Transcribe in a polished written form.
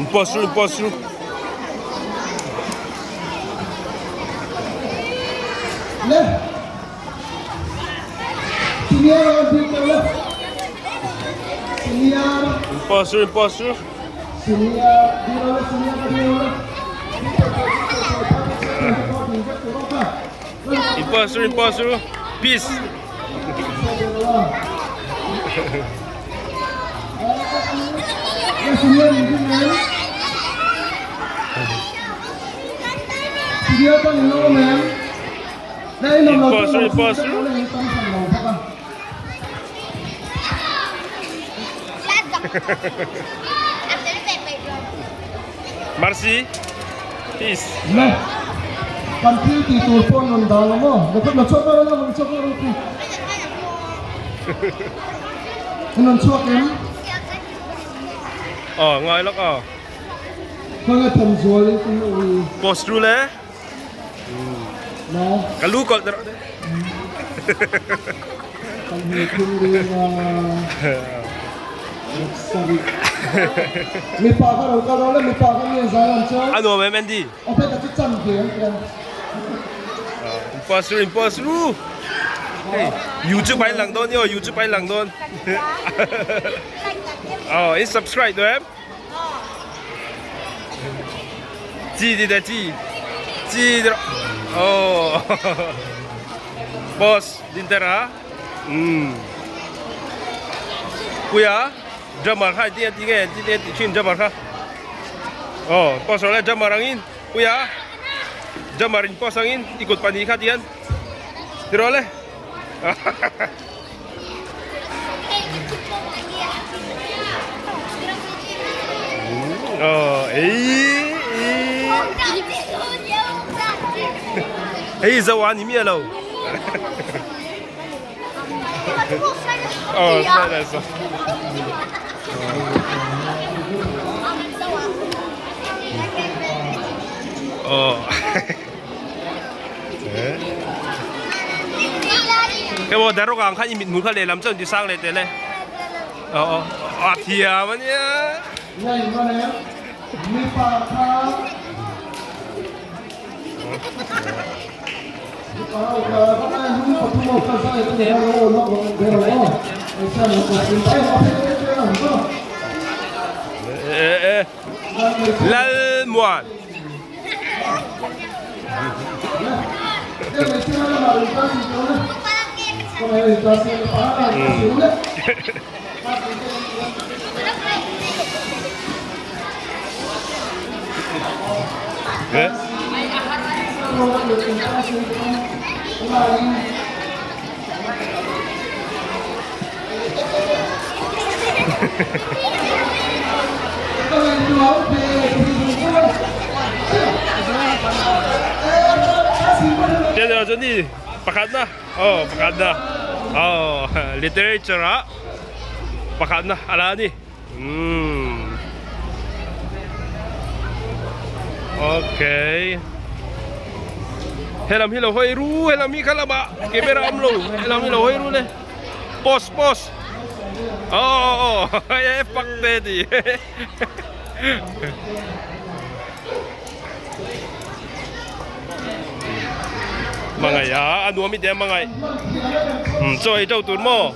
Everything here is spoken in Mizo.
In post ru in post ru. In post ru in post ru. In post ru in post ru. Peace. In post ru in post ru. Marcy. Peace. Kan thil tih tur pawh rawn dah lo maw? In rawn chhuak em? Aw ngai lawk aw. Khawnge Thanzual in kan ui. Post ru le. No. Ka lu kawlh der. Kan hmu thil ring a. Sarih. Mipa ka rawn kal dawn le mipa ka mi zai ang chuan. A nuam em Andy? Aw phei ka chu chan ve ang tia. In post ru in post ru. Hei YouTube ah in lang dawn nio YouTube ah in lang dawn. Aw in subscribe duh em? Chi ti te chi chi ti rawh. Aw boss Dintera. Umm Puia drummer kha engtin a ti nge engtin a tih thin drummer kha aw post rawh le drummer angin Puia drummer in post angin i kut pahnih kha tihian ti rawh le aw eii hei zo a ni miah lo. Aw sai sai aw cái bộ đá rong kha imit mu kha lehlam chuan ti sang leh teh le aw aw a thiam ania. Lalmuan. Johnny pakhatna aw pakhatna aw literature ah pakhatna a la ni. Umm okay helam hi lo hawi ru helam hi kha lamah camera awm lo helam hi lo hawi ru le post post aw aw aw e pak te ti mangai a a nuam i te mangai um chaw ei to tur maw.